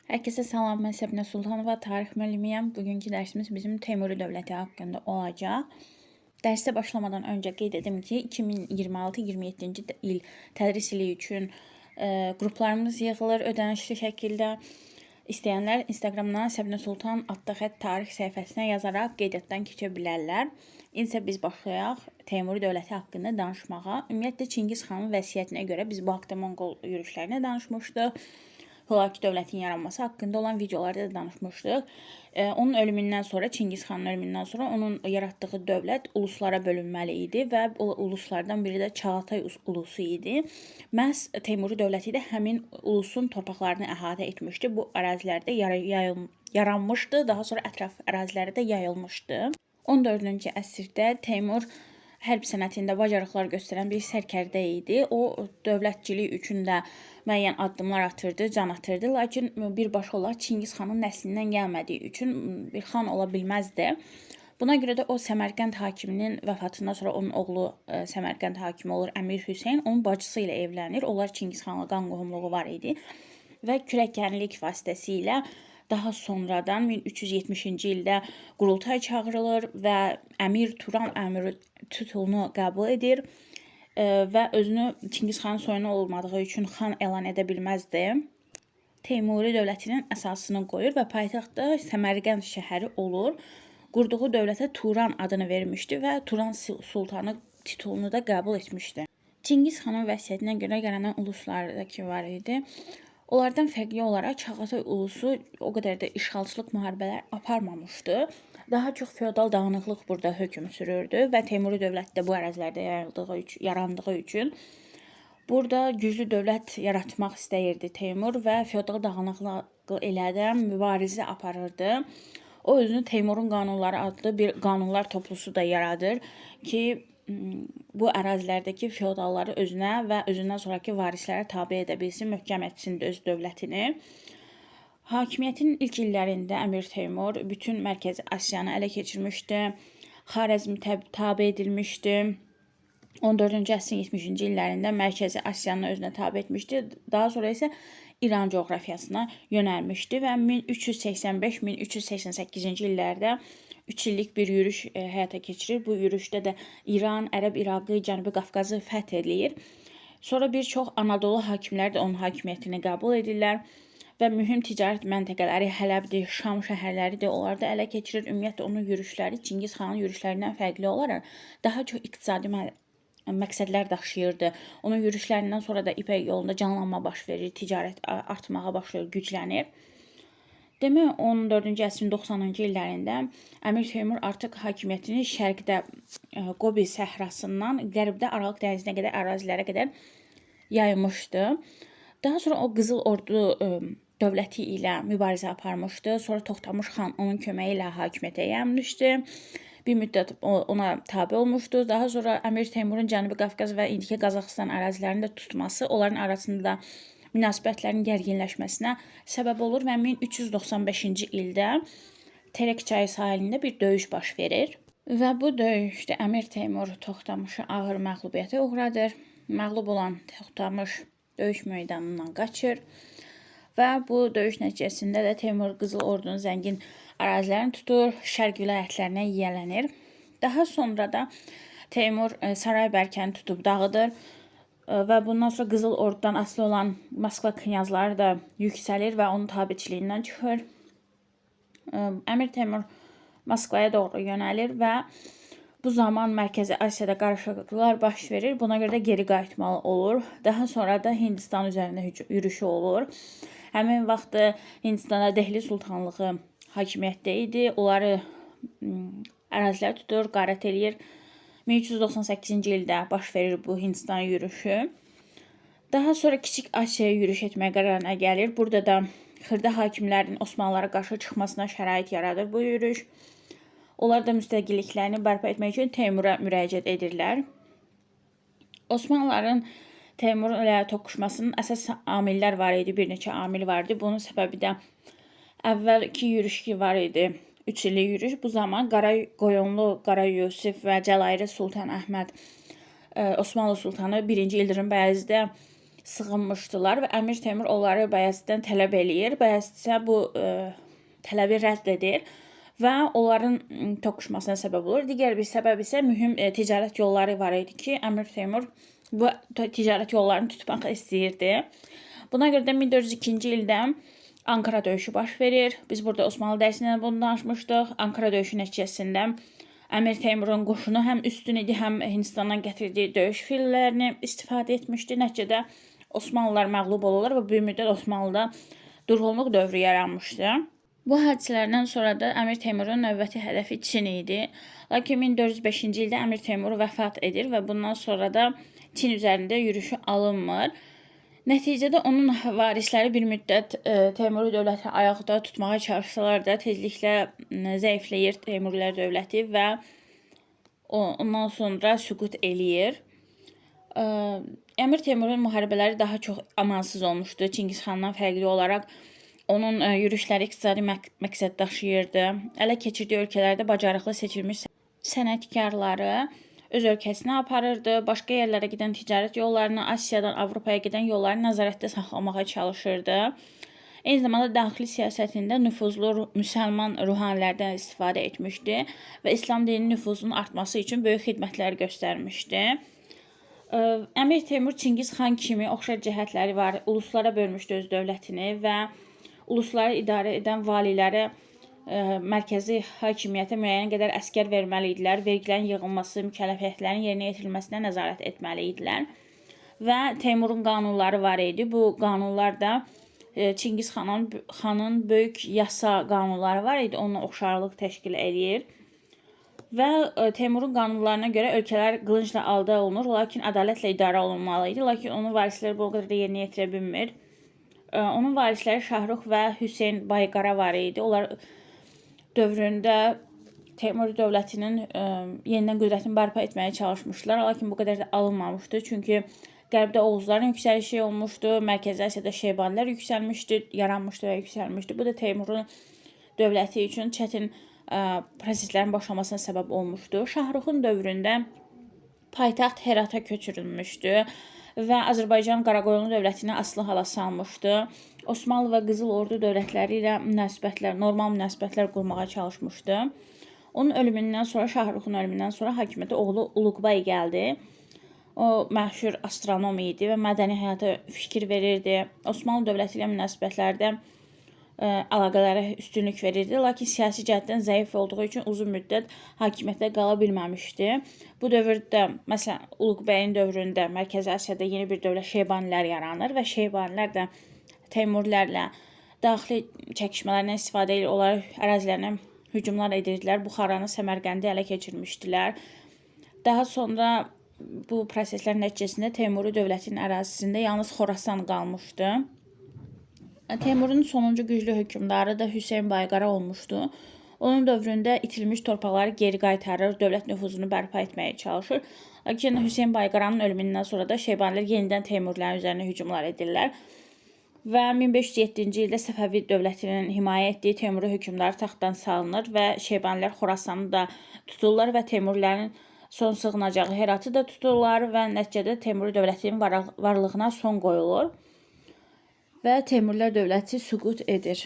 Herkese salam, mən Səbinə Sultanova, tarix müəllimiyəm. Bugünkü dərsimiz bizim Teymuri dövləti haqqında olacaq. Dərsə başlamadan öncə qeyd edim ki, 2026-27-ci il tədris ili üçün qruplarımız yığılır ödənişli şəkildə. İstəyənlər Instagramdan Səbinə Sultan adlı xətt tarix səhifəsinə yazaraq qeydiyyatdan keçə bilərlər. İndi isə biz başlayaq Teymuri dövləti haqqında danışmağa. Ümumiyyətlə Çingiz xanın vəsiyyətinə görə biz bu haqda Monqol yürüşlərinə danışmışdıq. Hülaki dövlətin yaranması haqqında olan videolarda da danışmışdıq. Onun ölümündən sonra, Çingiz xanın ölümündən sonra onun yaratdığı dövlət uluslara bölünməli idi və o uluslardan biri də Çağatay ulusu idi. Məhz Teymuri dövləti də həmin ulusun torpaqlarını əhatə etmişdi. Bu ərazilərdə yaranmışdı, daha sonra ətraf ərazilərə də yayılmışdı. 14-cü əsrdə Teymur hərb sənətində bacarıqlar göstərən bir sərkərdə idi. O dövlətçilik üçün də müəyyən addımlar atırdı, can atırdı. Lakin birbaşa olaraq Çingiz xanın nəslindən gəlmədiyi üçün bir xan ola bilməzdi. Buna görə də o Səmərqənd hakiminin vəfatından sonra onun oğlu Səmərqənd hakimi olur Əmir Hüseyn, onun bacısı ilə evlənir. Onlar Çingiz xanla qan qohumluğu var idi və kürəkənlik vasitəsilə daha sonradan 1370-ci ildə qurultay çağırılır və Əmir Turan əmiri titulunu qəbul edir və özünü Çingiz xanın soyundan olmadığı üçün xan elan edə bilməzdi. Teymuri dövlətinin əsasını qoyur və paytaxtı Səmərqənd şəhəri olur. Qurduğu dövlətə Turan adını vermişdi və Turan sultanı titulunu da qəbul etmişdi. Çingiz xanın vəsiyyətinə görə yaranan uluslardakı var idi. Onlardan fərqli olaraq Çağatay ulusu o qədər də işğalçılıq müharibələr aparmamışdı. Daha çox feodal dağınıqlıq burada hökm sürürdü və Teymuri dövləti də bu ərazilərdə yarandığı üçün burada güclü dövlət yaratmaq istəyirdi Teymur və feodal dağınıqlığı ilə də mübarizə aparırdı. O özünü Teymurun qanunları adlı bir qanunlar toplusu da yaradır ki, bu ərazilərdəki feodalları özünə və özündən sonrakı varislərə tabe edə bilsin, möhkəm etsin öz dövlətini. Hakimiyyətin ilk illərində Əmir Teymur bütün Mərkəzi Asiyanı ələ keçirmişdi. Xarəzm tabe edilmişdi. 14-cü əsrin 70-ci illərində Mərkəzi Asiyanı özünə tabe etmişdi. Daha sonra isə İran coğrafiyasına yönəlmişdi və 1385-1388-ci illərdə 3 illik bir yürüş həyata keçirir. Bu yürüşdə də İran, Ərəb İraqı, Cənubi Qafqazı fəth eləyir. Sonra bir çox Anadolu hakimləri də onun hakimiyyətini qəbul edirlər və mühüm ticarət məntəqələri Hələbdir, Şam şəhərləridir, onları da ələ keçirir. Ümumiyyətlə onun yürüşləri Çingiz xanın yürüşlərindən fərqli olaraq daha çox iqtisadi məqsədlər daşıyırdı. Onun yürüşlərindən sonra da İpək yolunda canlanma baş verir, ticarət artmağa başlayır, güclənir. Demək 14-cü əsrin 90-cı illərində Əmir Teymur artıq hakimiyyətini şərqdə Qobi səhrasından qərbdə Aralıq dənizinə qədər ərazilərə qədər yaymışdı. Daha sonra o Qızıl Ordu dövləti ilə mübarizə aparmışdı. Sonra Toxtamış xan onun köməyi ilə hakimiyyətə gəlmişdi. Bir müddət ona tabe olmuşdu. Daha sonra Əmir Teymurun Cənubi Qafqaz və indiki Qazaxıstan ərazilərini də tutması onların arasında münasibətlərin gərginləşməsinə səbəb olur və 1395-ci ildə Terek çayı sahilində bir döyüş baş verir. Və bu döyüşdə Əmir Teymur Toxtamışı ağır məğlubiyyətə uğradır. Məğlub olan Toxtamış döyüş meydanından qaçır və bu döyüş nəticəsində də Teymur Qızıl Ordunun zəngin ərazilərini tutur, şərq vilayətlərinə yiyələnir. Daha sonra da Teymur Saray Bərkəni tutub dağıdır və bundan sonra Qızıl Ordudan asılı olan Moskva knyazları da yüksəlir və onun tabeçiliyindən çıxır. Əmir Teymur Moskvaya doğru yönəlir və bu zaman Mərkəzi Asiyada qarışıqlıqlar baş verir. Buna görə də geri qayıtmalı olur. Daha sonra da Hindistan üzərində yürüşü olur. Həmin vaxt Hindistanda Dehli Sultanlığı hakimiyyətdə idi. Onları ərazilər tutur, qarət eləyir. 1398-ci ildə baş verir bu Hindistan yürüşü. Daha sonra Kiçik Asiyaya yürüş etməyə qərarına gəlir. Burada da xırda hakimlərin Osmanlılara qarşı çıxmasına şərait yaradır bu yürüş. Onlar da müstəqilliklərini bərpa etmək üçün Teymura müraciət edirlər. Osmanlıların Teymur ilə toqquşmasının əsas amillər var idi, bir neçə amil var idi. Bunun səbəbi də əvvəlki yürüş ki var idi. 3 illik yürüş. Bu zaman Qara Qoyunlu, Qara Yusif və Cəlairi Sultan Əhməd Osmanlı Sultanı 1-ci İldırım Bəyazıdə sığınmışdılar və Əmir Teymur onları Bəyəziddən tələb eləyir. Bəyəzid isə bu tələbi rədd edir və onların toqquşmasına səbəb olur. Digər bir səbəb isə mühüm ticarət yolları var idi ki, Əmir Teymur bu ticarət yollarını tutmaq istəyirdi. Buna görə də 1402-ci ildə Ankara döyüşü baş verir. Biz burada Osmanlı dərsində bunu danışmışdıq. Ankara döyüşü nəticəsində Əmir Teymurun qoşunu həm üstün idi, həm Hindistandan gətirdiyi döyüş fillərini istifadə etmişdi. Nəticədə Osmanlılar məğlub olurlar və bir müddət Osmanlıda durğunluq dövrü yaranmışdı. Bu hadisələrdən sonra da Əmir Teymurun növbəti hədəfi Çin idi. Lakin 1405-ci ildə Əmir Teymur vəfat edir və bundan sonra da Çin üzərində yürüşü alınmır. Nəticədə onun varisləri bir müddət Teymuri dövləti ayaqda tutmağa çalışsalar da tezliklə zəifləyir Teymurilər dövləti və ondan sonra süqut eləyir. Əmir Teymurun müharibələri daha çox amansız olmuşdu. Çingiz xandan fərqli olaraq onun yürüşləri iqtisadi məqsəd daşıyırdı. Ələ keçirdiyi ölkələrdə bacarıqlı seçilmiş sənətkarları öz ölkəsinə aparırdı. Başqa yerlərə gedən ticarət yollarını, Asiyadan Avropaya gedən yolları nəzarətdə saxlamağa çalışırdı. Eyni zamanda daxili siyasətində nüfuzlu müsəlman ruhanilərdən istifadə etmişdi və İslam dininin nüfuzunun artması üçün böyük xidmətlər göstərmişdi. Əmir Teymur Çingiz xan kimi oxşar cəhətləri var. Uluslara bölmüşdü öz dövlətini və ulusları idarə edən valilərə mərkəzi hakimiyyətə müəyyən qədər əskər verməli idilər, vergilərin yığılması, mükəlləfiyyətlərin yerinə yetirilməsinə nəzarət etməli idilər. Və Teymurun qanunları var idi. Bu qanunlar da Çingiz xanın böyük yasa qanunları var idi. Onunla oxşarlıq təşkil eləyir. Və Teymurun qanunlarına görə ölkələr qılıncla əldə olunur, lakin ədalətlə idarə olunmalı idi. Lakin onun varisləri bu qədər də yerinə yetirə bilmir. Onun varisləri Şahrux və Hüseyn Bayqara var idi. Onlar dövründə Teymur dövlətinin yenidən qüdrətini bərpa etməyə çalışmışdılar, lakin bu qədər də alınmamışdı. Çünki qərbdə Oğuzların yüksəlişi olmuşdu, Mərkəzi Asiyada Şeybanilər yüksəlmişdi, yaranmışdı və yüksəlmişdi. Bu da Teymurun dövləti üçün çətin proseslərin başlamasına səbəb olmuşdu. Şahruxun dövründə paytaxt Herata köçürülmüşdü və Azərbaycan Qaraqoyunlu dövlətini asılı hala salmışdı. Osmanlı və Qızıl Ordu dövlətləri ilə münasibətlər, normal münasibətlər qurmağa çalışmışdı. Onun ölümündən sonra, Şahruxun ölümündən sonra hakimiyyətə oğlu Uluqbay gəldi. O məşhur astronom idi və mədəni həyata fikir verirdi. Osmanlı dövləti ilə münasibətlərdə əlaqələrə üstünlük verirdi. Lakin siyasi cəhətdən zəif olduğu üçün uzun müddət hakimiyyətdə qala bilməmişdi. Bu dövrdə, məsələn, Uluq bəyin dövründə Mərkəzi Asiyada yeni bir dövlət Şeybanilər yaranır və Şeybanilər də Teymurilərlə daxili çəkişmələrdən istifadə edir, onların ərazilərinə hücumlar edirdilər. Buxaranı, Səmərqəndi ələ keçirmişdilər. Daha sonra bu proseslər nəticəsində Teymuri dövlətinin ərazisində yalnız Xorasan qalmışdı. Teymurun sonuncu güclü hökmdarı da Hüseyn Bayqara olmuşdu. Onun dövründə itirilmiş torpaqları geri qaytarır, dövlət nüfuzunu bərpa etməyə çalışır. Lakin Hüseyn Bayqaranın ölümündən sonra da Şeybanilər yenidən Teymurilərin üzərinə hücumlar edirlər. Və 1507-ci ildə Səfəvi dövlətinin himayə etdiyi Teymuri hökmdarı taxtdan salınır və Şeybanilər Xorasanı da tuturlar və Teymurilərin son sığınacağı Heratı da tuturlar və nəticədə Teymuri dövlətinin varlığına son qoyulur və Teymurilər dövləti süqut edir.